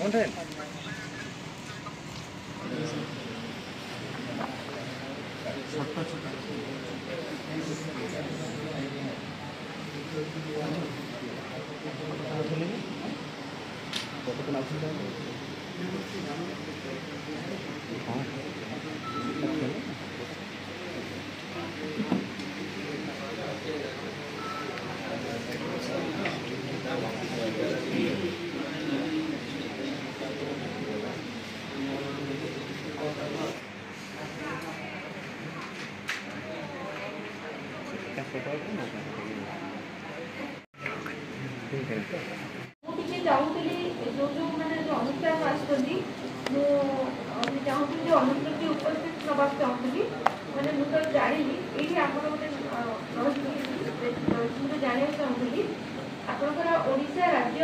ମୁଁ ଟିକେ ଚାହୁଁଥିଲି ଯୋଉ ଯୋଉ ମାନେ ଯୋଉ ଅନୁଷ୍ଠାନ ଆସୁଛନ୍ତି, ମୁଁ ଚାହୁଁଥିଲି ଯେ ଅନୁଷ୍ଠାନ ଉପସ୍ଥିତ ନେବାକୁ ଚାହୁଁଥିଲି। ମାନେ ମୁଁ ତ ଜାଣିନି, ଏଇଠି ଆମର ଗୋଟେ ରହିଛି, ମୁଁ ତ ଜାଣିବାକୁ ଚାହୁଁଥିଲି ଆପଣଙ୍କର ଓଡ଼ିଶା ରାଜ୍ୟ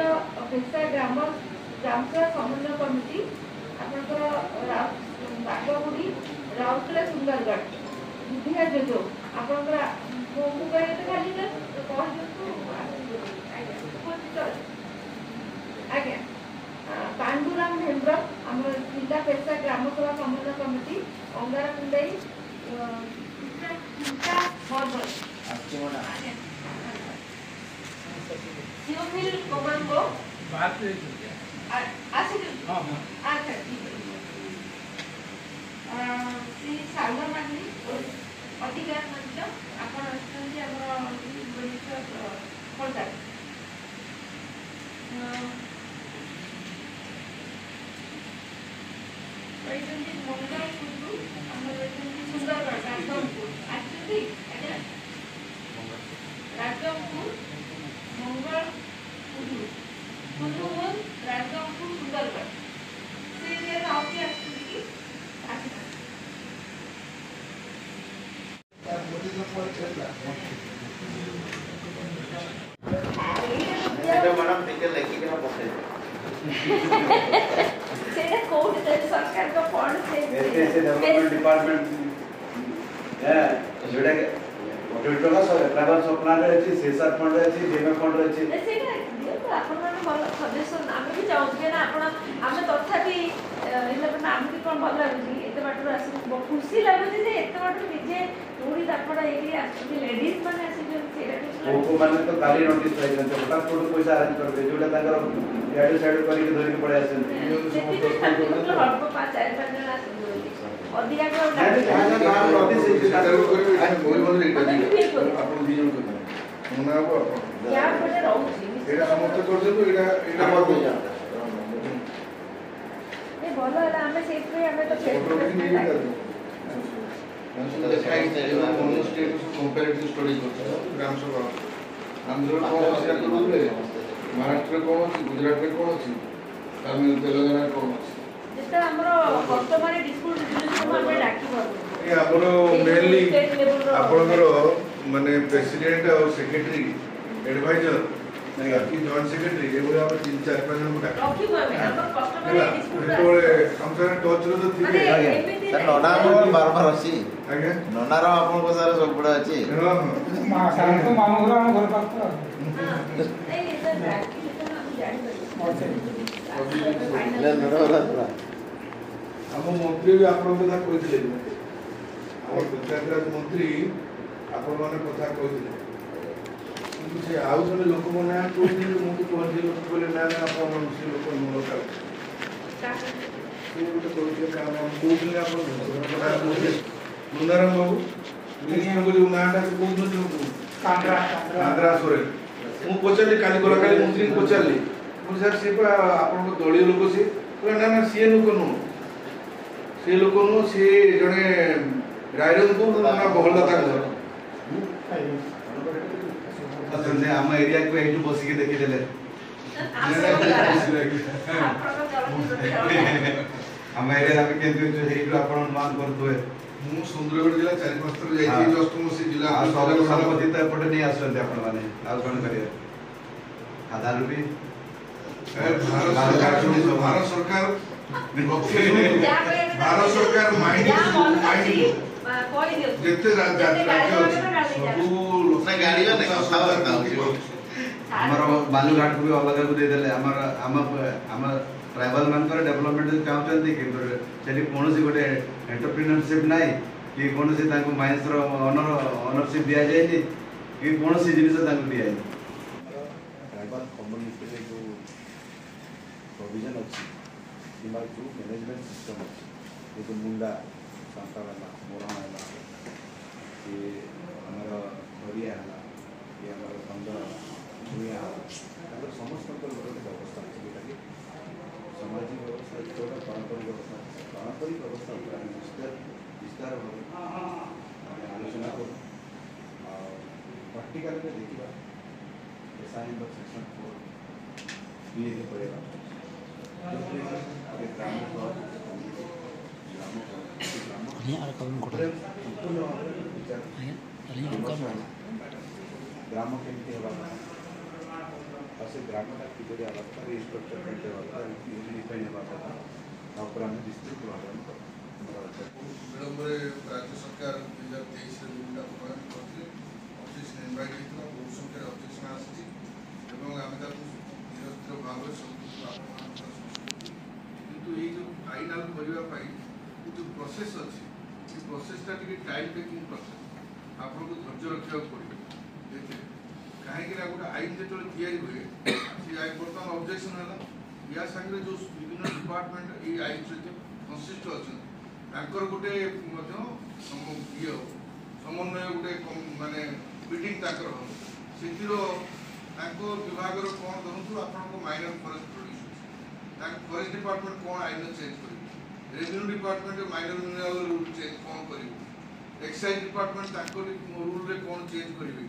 ପେସା ଗ୍ରାମ ଗ୍ରାମସଭା ସମନ୍ୱୟ କମିଟି, ଆପଣଙ୍କର ବାଗଗୁଡ଼ି, ରାଉରକେଲା, ସୁନ୍ଦରଗଡ଼, ବୁଦ୍ଧିଆ ଯୋଜୋ, ଆପଣଙ୍କର ମୁଁ କହିଲେ ତ ଖାଲି କହିଦିଅନ୍ତୁ। ଆଜ୍ଞା, ଉପସ୍ଥିତ ଅଛି। ଆଜ୍ଞା, ପାଣ୍ଡୁରାମ ହେମ୍ବ୍ରମ, ଆମର ଜିଲ୍ଲା ପେସା ଗ୍ରାମ ସଭା ସମନ୍ୱୟ କମିଟି, ଅଙ୍ଗାର କୁଣ୍ଡାଇ, ବରଗଡ଼। ସିଓମିଲ ଗୋମାଙ୍ଗୋ ଆସିଛନ୍ତି? ଆଚ୍ଛା, ଠିକ ଅଛି। ଶ୍ରୀ ସାଗର ମାଲି, ଅଧିକାର ମଞ୍ଚ, ଆପଣ ଆସିଛନ୍ତି ଆମର ଭୁବନେଶ୍ୱର, ଖୋର୍ଦ୍ଧା। ରହିଛନ୍ତି ମଙ୍ଗଳ କୁଣ୍ଡୁ, ଆମର ରହିଛନ୍ତି ସୁନ୍ଦରଗଡ଼, ରାଜଗଙ୍ଗପୁର। ଆସିଛନ୍ତି ଆଜ୍ଞା? ରାଜଗଙ୍ଗପୁର, ମଙ୍ଗଳ କୁଣ୍ଡୁ, କୁଣ୍ଡୁମୁଲ, ରାଜଗଙ୍ଗପୁର, ସୁନ୍ଦରଗଡ଼, ସେ ଏରିଆରେ ଆଉ କିଏ ଆସିଛନ୍ତି କି? ଆସିନାହାନ୍ତି। ମ୍ୟାଡ଼ାମ, ଟିକେ ଲେଖିକିନା ପଠେଇବେ। ସେଇଟା କୋଉଠି ସରକାରଙ୍କ ଫଣ୍ଡ? ସେ ଡେଭଲପମେଣ୍ଟ ଡିପାର୍ଟମେଣ୍ଟ ଯୋଉଟା କୋଟି ଟଙ୍କା ଟ୍ରାଇବାଲ ସବ୍ ପ୍ଲାନରେ ଅଛି, ସିଏସ୍ଆର୍ ଫଣ୍ଡରେ ଅଛି, ଡିଏମଏଫ୍ ଫଣ୍ଡରେ ଅଛି। ସେଇଟା ଦିଅନ୍ତୁ ଆପଣମାନେ, ଭଲ ସଜେସନ୍। ଆମେ ବି ଚାହୁଁଛୁ ନା ଆପଣ, ଆମେ ତଥାପି ହେଲା ଆମକୁ କ'ଣ ଭଲ ଲାଗୁଛି, ଏତେ ବାଟରୁ ଆସିକି ଖୁସି ଲାଗୁଛି ଯେ ଏତେ ବାଟରୁ ନିଜେ ଦୌଡ଼ି ଦାପଡ଼ ହେଇକି ଆସୁଛନ୍ତି, ଲେଡିଜ୍ ମାନେ ଆସିଛନ୍ତି, ସେଇଟା ଖୁସି ଲାଗୁଛି। ମାନେ ତ କାଲି ନୋଟିସ୍ ପାଇଛନ୍ତି, ହଠାତ୍ କୋଉଠୁ ପଇସା ଆରେଞ୍ଜ କରିବେ? ଯୋଉଟା ତାଙ୍କର ଇଆଡୁ ସିଆଡୁ କରିକି ଧରିକି ପଳେଇ ଆସନ୍ତି। ସେଥିପାଇଁ ଅଳ୍ପ 5 4 5 ଜଣ ଆସନ୍ତି ବୋଲି, ଅଧିକା ଆପଣ ଦି ଜଣ କରିବେ, ମନା ହବ ଆପଣ। ଗ୍ୟାପ୍ ଗୋଟେ ରହୁଛି। ଏଇଟା ସମସ୍ତେ କରୁଛନ୍ତି, ଏଇଟା ଏଇଟା ଭଲ ହେଲା। ଆମେ ସେଇଥିପାଇଁ ଆମେ ତ କମ୍ପାରେଟିଭ ଷ୍ଟଡି କରୁଛୁ। ଗ୍ରାମ ସଭା ଆନ୍ଧ୍ରରେ କ'ଣ ଅଛି, ମହାରାଷ୍ଟ୍ରରେ କ'ଣ ଅଛି, ଗୁଜୁରାଟରେ କ'ଣ ଅଛି, ତାମିଲ ତେଲେଙ୍ଗାନାରେ କ'ଣ ଅଛି। ଯେତେବେଳେ ଆମର କଷ୍ଟମର ଡିସ୍ପ୍ୟୁଟ୍ ରିଜଲ୍ୟୁସନ ଆମେ ଡାକିବୁ। ଆମର ମେନଲି ଆପଣଙ୍କର ମାନେ ପ୍ରେସିଡେଣ୍ଟ ଆଉ ସେକ୍ରେଟାରୀ, ଆଡଭାଇଜର କି ଜଏଣ୍ଟ ସେକ୍ରେଟାରୀ, ଏଭଳି ଆମେ 3 4 5 ଜଣଙ୍କୁ ରଖିବୁ ଆମେ ହେଲା, ଯେତେବେଳେ ଆମ ସାଙ୍ଗରେ ଟଚ୍ରେ ତ ଥିବେ। ନନା ଆମର ବାରମ୍ବାର ଅଛି। ଆଜ୍ଞା, ନନାର ଆପଣଙ୍କ ସାର୍ ସବୁବେଳେ ଅଛି। ହଁ ହଁ, ମାମୁଁ ଘର ଆମ ଘର ପାଖ। ଆମ ମନ୍ତ୍ରୀ ବି ଆପଣଙ୍କ କଥା କହିଥିଲେ। ଆମ ପଞ୍ଚାୟତରାଜ ମନ୍ତ୍ରୀ ଆପଣମାନେ କଥା କହିଥିଲେ, କିନ୍ତୁ ସେ ଆଉ ଜଣେ ଲୋକଙ୍କ ନାଁ କହୁଥିଲେ। ମୁଁ ତ କହିଲି, ଲୋକ କହିଲେ ନା ନା, ଆପଣ ସେ ଲୋକ ନୁହଁ। ସେ ଗୋଟେ କହୁଥିଲେ, କାହା ନାଁ କହୁଥିଲେ? ଆପଣ ନାଁ କହୁଥିଲେ, ମୁନାରାମ ବାବୁ, ମିନିଷ୍ଟରଙ୍କ ଯୋଉ ନାଁଟା ସେ କହୁଥିଲେ, ଯୋଉ କାନ୍ଦ୍ରା ସୋରେନ। ମୁଁ ପଚାରିଲି କାଲି, ଗଲା କାଲି ମନ୍ତ୍ରୀଙ୍କୁ ପଚାରିଲି, ମୁଁ ସାର୍ ସିଏ ପା ଆପଣଙ୍କ ଦଳୀୟ ଲୋକ। ସିଏ କହିଲେ ନା ନା, ସିଏ ଲୋକ ନୁହଁ, ସେ ଲୋକ ନୁହଁ, ସିଏ ଜଣେ ରାଇରଙ୍ଗପୁର ନା ବହଳଦା ତାଙ୍କ ଘର। ଅଛନ୍ତି ଆମ ଏରିଆକୁ ଏଇଠୁ ବସିକି ଦେଖିଦେଲେ। ଆମ ଏରିଆରେ ଆମେ କେମିତି ଅଛୁ ସେଇଠୁ ଆପଣ ଅନୁମାନ କରୁଥିବେ। ମୁଁ ସୁନ୍ଦରଗଡ଼ ଜିଲ୍ଲା 4 5 ଥର ଯାଇଛି, ଜଷ୍ଟ ମୁଁ ସେ ଜିଲ୍ଲା ଆଉ ସବୁ ସମ୍ପତ୍ତି ତ ଏପଟେ ନେଇ ଆସୁଛନ୍ତି ଆପଣମାନେ, ଆଉ କଣ କରିବେ? ଆଧାର ବି ଭାରତ ସରକାର, ଭାରତ ସରକାର ମାଇଣ୍ଡ ଯେତେ ରାଜ୍ୟ ଅଛି ସବୁ ଆମର ବାଲୁଘାଟକୁ ବି ଅଲଗାକୁ ଦେଇଦେଲେ। ଆମର ଆମ ଆମ ଟ୍ରାଇବାଲ୍ ମାନଙ୍କର ଡେଭଲପମେଣ୍ଟ ଚାହୁଁଛନ୍ତି, କିନ୍ତୁ ସେଠି କୌଣସି ଗୋଟେ ଏଣ୍ଟରପ୍ରିନରସିପ୍ ନାହିଁ କି କୌଣସି ତାଙ୍କୁ ମାଇନ୍ସର ଅନରସିପ୍ ଦିଆଯାଇନି କି କୌଣସି ଜିନିଷ ତାଙ୍କୁ ଦିଆଯାଇନି। ଟ୍ରାଇବାଲ୍ କମ୍ୟୁନିଟିରେ ଯେଉଁ ପ୍ରୋଭିଜନ୍ ଅଛି କିମ୍ବା ଯେଉଁ ମ୍ୟାନେଜମେଣ୍ଟ ସିଷ୍ଟମ୍ ଅଛି, ଯେହେତୁ ମୁଣ୍ଡା ସାନ୍ତାଳ ହେଲା, ମୋରଣ ହେଲା, କି ଆମର ଖରିଆ ହେଲା, କି ଆମର କନ୍ଧ ହେଲା, ଭୂଇଁଆ ହେଲା, ତାଙ୍କର ସମସ୍ତଙ୍କର ଗୋଟେ ଗୋଟେ ବ୍ୟବସ୍ଥା ଅଛି, ଯେଉଁଟାକି ସାମାଜିକ ବ୍ୟବସ୍ଥା ଅଛି, ଗୋଟେ ପାରମ୍ପରିକ ବ୍ୟବସ୍ଥା ଅଛି। ପାରମ୍ପରିକ ବ୍ୟବସ୍ଥା ଉପରେ ଆମେ ବିସ୍ତାର ଭାବେ ଆମେ ଆଲୋଚନା କରୁ ଆଉ ପ୍ରାକ୍ଟିକାଲରେ ଦେଖିବା। ଏସ୍ଆଇ ସେକ୍ସନ୍ 4 ବିଏରେ କରିବା, ଯେଉଁଥିରେ କି ଗୋଟେ ଗ୍ରାମ କମିଟି, ଗ୍ରାମ ଗ୍ରାମ ଉପରେ ସମ୍ପୂର୍ଣ୍ଣ ଭାବରେ ବିଚାର ବିମର୍ଶ ହେଲା। ଗ୍ରାମ କେମିତି ହେବା କଥା ଆଉ ସେ ଗ୍ରାମଟା କିପରି ହେବା କଥା, ରିଷ୍ଟ୍ରକ୍ଚର କେମିତି ହେବା କଥା, ୟୁନିଫାଇନ୍ ହେବା କଥା, ତା ଉପରେ ଆମେ ବିସ୍ତୃତ ଭାବେ ଆମେ ଆମର ବିଳମ୍ବରେ ରାଜ୍ୟ ସରକାର 2023ରେ ରୁଲ୍ଟା ପ୍ରଣୟନ କରିଥିଲେ। ଅବଜେକ୍ସନ୍ ଇନଭାଇଟ୍ ହେଇଥିଲା, ବହୁ ସଂଖ୍ୟାରେ ଅବଜେକ୍ସନ୍ ଆସିଛି ଏବଂ ଆମେ ତାକୁ ଧୀର ସ୍ଥିର ଭାବରେ ସବୁ କିଛି ଆପଣମାନଙ୍କ ସବୁ। କିନ୍ତୁ ଏଇ ଯେଉଁ ଫାଇନାଲ୍ କରିବା ପାଇଁ ଯେଉଁ ପ୍ରୋସେସ୍ ଅଛି, ସେ ପ୍ରୋସେସ୍ଟା ଟିକେ ଟାଇମ୍ ଟେକିଂ ପ୍ରୋସେସ୍, ଆପଣଙ୍କୁ ଧୈର୍ଯ୍ୟ ରଖିବାକୁ ପଡ଼ିବ ଏଥିରେ। କାହିଁକି ନା ଗୋଟେ ଆଇନ ଯେତେବେଳେ ତିଆରି ହୁଏ, ସେ ଆଇନ ବର୍ତ୍ତମାନ ଅବଜେକ୍ସନ୍ ହେଲା, ୟା ସାଙ୍ଗରେ ଯେଉଁ ବିଭିନ୍ନ ଡିପାର୍ଟମେଣ୍ଟ ଏଇ ଆଇନ ସହିତ ସଂଶ୍ଳିଷ୍ଟ ଅଛନ୍ତି, ତାଙ୍କର ଗୋଟେ ମଧ୍ୟ ଇଏ ହବ, ସମନ୍ୱୟ ଗୋଟେ ମାନେ ମିଟିଂ ତାଙ୍କର ହବ। ସେଥିର ତାଙ୍କ ବିଭାଗର କ'ଣ ଧରନ୍ତୁ ଆପଣଙ୍କ ମାଇନର ଫରେଷ୍ଟ ପ୍ରଡ୍ୟୁସ୍ ଅଛି, ତାଙ୍କ ଫରେଷ୍ଟ ଡିପାର୍ଟମେଣ୍ଟ କ'ଣ ଆଇନ ଚେଞ୍ଜ କରିବ, revenue department minor mineral rule change କ'ଣ କରିବ, ଏକ୍ସାଇଜ୍ ଡିପାର୍ଟମେଣ୍ଟ ତାଙ୍କ ରୁଲ୍ରେ କ'ଣ ଚେଞ୍ଜ କରିବେ,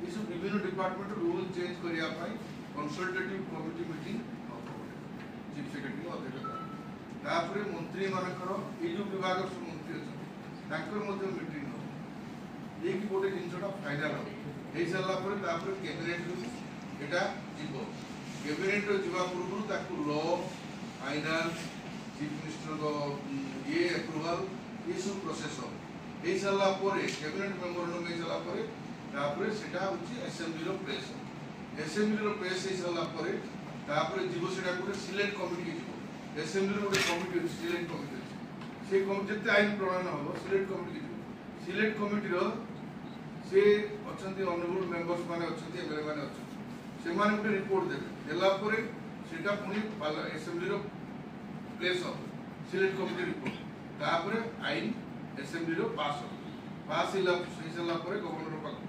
ଏସବୁ ବିଭିନ୍ନ ଡିପାର୍ଟମେଣ୍ଟ ରୁଲ୍ ଚେଞ୍ଜ କରିବା ପାଇଁ କନସଲଟେଟିଭ୍ କମିଟି ମିଟିଂ ହବ ଚିଫ୍ ସେକ୍ରେଟାରୀଙ୍କ ଅଧ୍ୟକ୍ଷତା। ତାପରେ ମନ୍ତ୍ରୀମାନଙ୍କର ଏଇ ଯେଉଁ ବିଭାଗର ସବୁ ମନ୍ତ୍ରୀ ଅଛନ୍ତି ତାଙ୍କର ମଧ୍ୟ ମିଟିଂ ହବ, ଦେଇକି ଗୋଟେ ଜିନିଷଟା ଫାଇନାଲ ହବ। ହେଇସାରିଲା ପରେ ତାପରେ କ୍ୟାବିନେଟରୁ ଏଟା ଯିବ। କ୍ୟାବିନେଟ୍ରେ ଯିବା ପୂର୍ବରୁ ତାକୁ ଲ, ଫାଇନାନ୍ସ, ଚିଫ୍ ମିନିଷ୍ଟରଙ୍କ ଇଏ ଆପ୍ରୁଭାଲ, ଏସବୁ ପ୍ରୋସେସ୍ ହବ। ହେଇସାରିଲା ପରେ କ୍ୟାବିନେଟ୍ ମେମୋରାଣ୍ଡମ୍ ହେଇସାରିଲା ପରେ ତାପରେ ସେଟା ହେଉଛି ଆସେମ୍ବଲିର ପ୍ରେସ୍ ହବ। ଆସେମ୍ବଲିର ପ୍ରେସ୍ ହେଇସାରିଲା ପରେ ତାପରେ ଯିବ ସେଟା ଗୋଟେ ସିଲେକ୍ଟ କମିଟିକି ଯିବ। ଆସେମ୍ବଲିର ଗୋଟେ କମିଟି ଅଛି, ସିଲେକ୍ଟ କମିଟି ଅଛି, ସେ କମିଟି ଯେତେ ଆଇନ ପ୍ରଣୟନ ହବ ସିଲେକ୍ଟ କମିଟିକି ଯିବ। ସିଲେକ୍ଟ କମିଟିର ସେ ଅଛନ୍ତି ଅନରେବୁଲ ମେମ୍ବର୍ସ ମାନେ ଅଛନ୍ତି, ଏମଏଲଏ ମାନେ ଅଛନ୍ତି, ସେମାନେ ଗୋଟେ ରିପୋର୍ଟ ଦେବେ। ଦେଲା ପରେ ସେଟା ପୁଣି ଆସେମ୍ବଲିର ପ୍ଲେସ୍ ହବ ସିଲେକ୍ଟ କମିଟି ରିପୋର୍ଟ। ତାପରେ ଆଇନ ଆସେମ୍ବଲିର ପାସ୍ ହବ। ପାସ୍ ହେଇସାରିଲା ପରେ ଗଭର୍ଣ୍ଣର ପାଖକୁ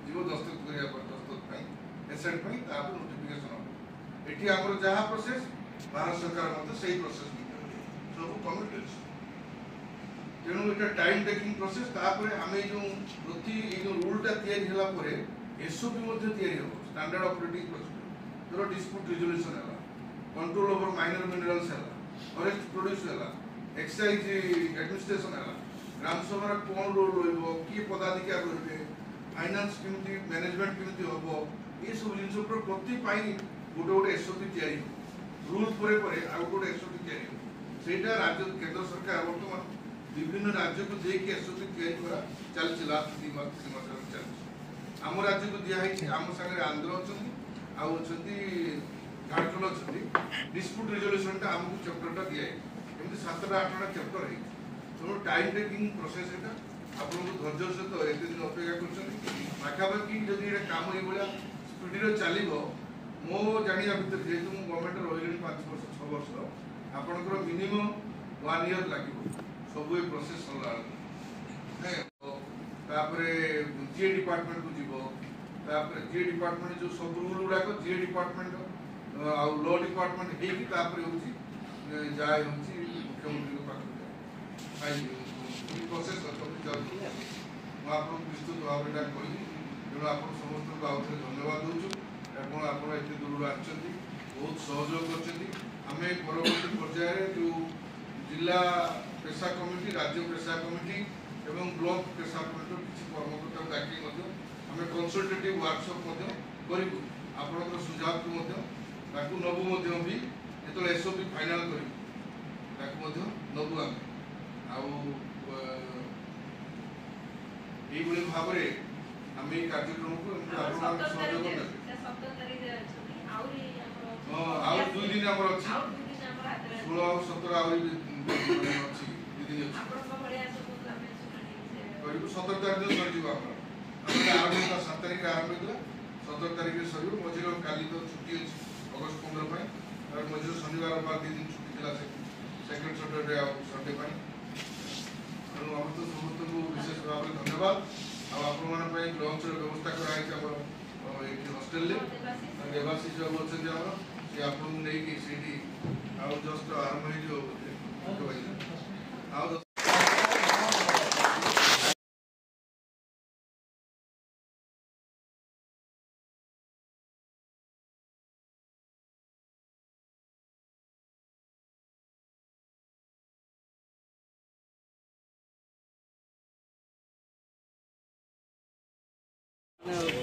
ଯିବ ଦସ୍ତଖତ କରିବା ପାଇଁ, ଦସ୍ତଖତ ପାଇଁ, ଏସେଣ୍ଟ ପାଇଁ, ତାପରେ ନୋଟିଫିକେସନ ହବ। ଏଠି ଆମର ଯାହା ପ୍ରୋସେସ୍, ଭାରତ ସରକାର ମଧ୍ୟ ସେଇ ପ୍ରୋସେସ୍ ସବୁ କମିଟି ଅଛି। ତେଣୁ ଏଇଟା ଟାଇମ୍ ଟେକିଂ ପ୍ରୋସେସ୍। ତାପରେ ଆମେ ଏଇ ଯେଉଁ ପ୍ରତି ଏଇ ଯେଉଁ ରୁଲ୍ଟା ତିଆରି ହେଲା ପରେ ଏସ୍ଓପି ମଧ୍ୟ ତିଆରି ହେବ, ଷ୍ଟାଣ୍ଡାର୍ଡ ଅପରେଟିଂ ପ୍ରୋସିଡିଓର। ଧର ଡିସ୍ପ୍ୟୁଟ୍ ରିଜଲ୍ୟୁସନ୍ ହେଲା, କଣ୍ଟ୍ରୋଲ ଓଭର ମାଇନର ମିନେରାଲ୍ସ ହେଲା, ଫରେଷ୍ଟ ପ୍ରଡ୍ୟୁସ୍ ହେଲା, ଏକ୍ସାଇଜ୍ ଆଡମିନିଷ୍ଟ୍ରେସନ ହେଲା, ଗ୍ରାମ ସଭାର କ'ଣ ରୋଲ୍ ରହିବ, କିଏ ପଦାଧିକାର ରହିବେ, ଫାଇନାନ୍ସ କେମିତି ମ୍ୟାନେଜମେଣ୍ଟ କେମିତି ହେବ, ଏସବୁ ଜିନିଷ ଉପରେ ପ୍ରତି ପାଇଁ ଗୋଟେ ଗୋଟେ ଏସ୍ଓପି ତିଆରି ହେବ। ରୁଲ୍ ପରେ ପରେ ଆଉ ଗୋଟେ ଏସ୍ଓପି ତିଆରି ହେବ। ସେଇଟା ରାଜ୍ୟ କେନ୍ଦ୍ର ସରକାର ବର୍ତ୍ତମାନ ବିଭିନ୍ନ ରାଜ୍ୟକୁ ଦେଇକି ଏସ୍ଓପି ତିଆରି କରା ଚାଲିଛି। ଲାଷ୍ଟ 2 ମାସ 3 ମାସ ହେଲା ଚାଲିଛି। ଆମ ରାଜ୍ୟକୁ ଦିଆହେଇଛି, ଆମ ସାଙ୍ଗରେ ଆନ୍ଧ୍ର ଅଛନ୍ତି ଆଉ ଅଛନ୍ତି ଝାଡ଼ଖଣ୍ଡ ଅଛନ୍ତି। ଡିସ୍ପ୍ୟୁଟ୍ ରିଜଲ୍ୟୁସନଟା ଆମକୁ ଚାପ୍ଟରଟା ଦିଆହେଇଛି। ଏମିତି 7ଟା 8ଟା ଚାପ୍ଟର ହେଇଛି। ତେଣୁ ଟାଇମ୍ ଟେକିଂ ପ୍ରୋସେସ୍ ଏଇଟା। ଆପଣଙ୍କୁ ଧୈର୍ଯ୍ୟ ସହିତ ଏତେ ଦିନ ଅପେକ୍ଷା କରୁଛନ୍ତି। ପାଖାପାଖି ଯଦି ଏଇଟା କାମ ଏଇଭଳିଆ ସ୍ପିଡ଼ରେ ଚାଲିବ, ମୋ ଜାଣିବା ଭିତରେ ଯେହେତୁ ମୁଁ ଗଭର୍ଣ୍ଣମେଣ୍ଟରେ ରହିଲିଣି 5 ବର୍ଷ 6 ବର୍ଷ, ଆପଣଙ୍କର ମିନିମମ୍ 1 ଇୟର ଲାଗିବ ସବୁ ଏ ପ୍ରୋସେସ୍ ସରିଲା ବେଳକୁ। ତାପରେ ଜିଏ ଡିପାର୍ଟମେଣ୍ଟକୁ ଯିବ, ତାପରେ ଜିଏ ଡିପାର୍ଟମେଣ୍ଟ ଯେଉଁ ସବୁ ରୁଲ୍ ଗୁଡ଼ାକ ଜିଏ ଡିପାର୍ଟମେଣ୍ଟ ଆଉ ଲ ଡିପାର୍ଟମେଣ୍ଟ ହେଇକି ତାପରେ ହେଉଛି ଯାହା ହେଉଛି ମୁଖ୍ୟମନ୍ତ୍ରୀଙ୍କ ପାଖକୁ ଯାଏ ଫାଇଲ୍ ପ୍ରୋସେସ୍ ଚାଲୁଛି। ମୁଁ ଆପଣଙ୍କୁ ବିସ୍ତୃତ ଭାବରେ ଏଇଟା କହିଲି। ତେଣୁ ଆପଣ ସମସ୍ତଙ୍କୁ ଆଉ ଥରେ ଧନ୍ୟବାଦ ଦେଉଛୁ। ଏବଂ ଆପଣ ଏତେ ଦୂରରୁ ଆସିଛନ୍ତି, ବହୁତ ସହଯୋଗ କରିଛନ୍ତି। ଆମେ ପରବର୍ତ୍ତୀ ପର୍ଯ୍ୟାୟରେ ଯେଉଁ ଜିଲ୍ଲା ପେସା କମିଟି, ରାଜ୍ୟ ପେସା କମିଟି ଏବଂ ବ୍ଲକ ପେସା କମିଟିର କିଛି କର୍ମକର୍ତ୍ତାଙ୍କୁ ଡାକି ମଧ୍ୟ ଆମେ କନସଲଟେଟିଭ୍ ୱାର୍କସପ୍ ମଧ୍ୟ କରିବୁ। ଆପଣଙ୍କର ସୁଝାବକୁ ମଧ୍ୟ ତାକୁ ନେବୁ ମଧ୍ୟ ବି, ଯେତେବେଳେ ଏସ୍ଓପି ଫାଇନାଲ୍ କରିବୁ ତାକୁ ମଧ୍ୟ ନେବୁ ଆମେ। ଆଉ ଏଇଭଳି ଭାବରେ ଆମେ ଏଇ କାର୍ଯ୍ୟକ୍ରମକୁ ଏମିତି ଆପଣମାନେ ସହଯୋଗ ନେବେ। ହଁ, ଆଉ 2 ଦିନ ଆମର ଅଛି। ହାତରେ। 16 ଆଉ 17 ଆହୁରି ବି ମାନେ ଅଛି, 2 ଦିନ ଅଛି। ଆପଣଙ୍କ ଭଳିଆ ସବୁ ଆମେ କରିବୁ। 17 ତାରିଖ ଦିନ ସରିଯିବ ଆମର। ଆମର ଆରମ୍ଭ ହେଇଥିଲା, 7 ତାରିଖରେ ଆରମ୍ଭ ହେଇଥିଲା, 17 ତାରିଖରେ ସରିବ। ମଝିରେ କାଲି ତ ଛୁଟି ଅଛି ଅଗଷ୍ଟ 15 ପାଇଁ। ତାପରେ ମଝିରେ ଶନିବାର, ରବିବାର 2 ଦିନ ଛୁଟି ଥିଲା, ସେକେଣ୍ଡ ସଟରଡେ ଆଉ ସଣ୍ଡେ ପାଇଁ। ତେଣୁ ଆମର ତ ସମସ୍ତଙ୍କୁ ବିଶେଷ ଭାବରେ ଧନ୍ୟବାଦ। ଆଉ ଆପଣମାନଙ୍କ ପାଇଁ ଲଞ୍ଚର ବ୍ୟବସ୍ଥା କରାହେଇଛି ଆମର ଏଇଠି ହଷ୍ଟେଲରେ। ଦେବାଶିଷ ବାବୁ ଅଛନ୍ତି ଆମର, ସେ ଆପଣଙ୍କୁ ନେଇକି ସେଇଠି। ଆଉ ଜଷ୍ଟ ଆରମ୍ଭ ହେଇଯିବ ବୋଧେ 1 ବାଜିଲା ଆଉ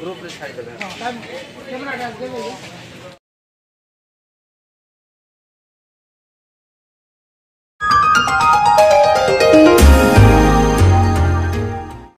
ଗ୍ରୁପରେ ଛାଡ଼ିଦେବେ। କ୍ୟାମେରାଟା ଦେବେ।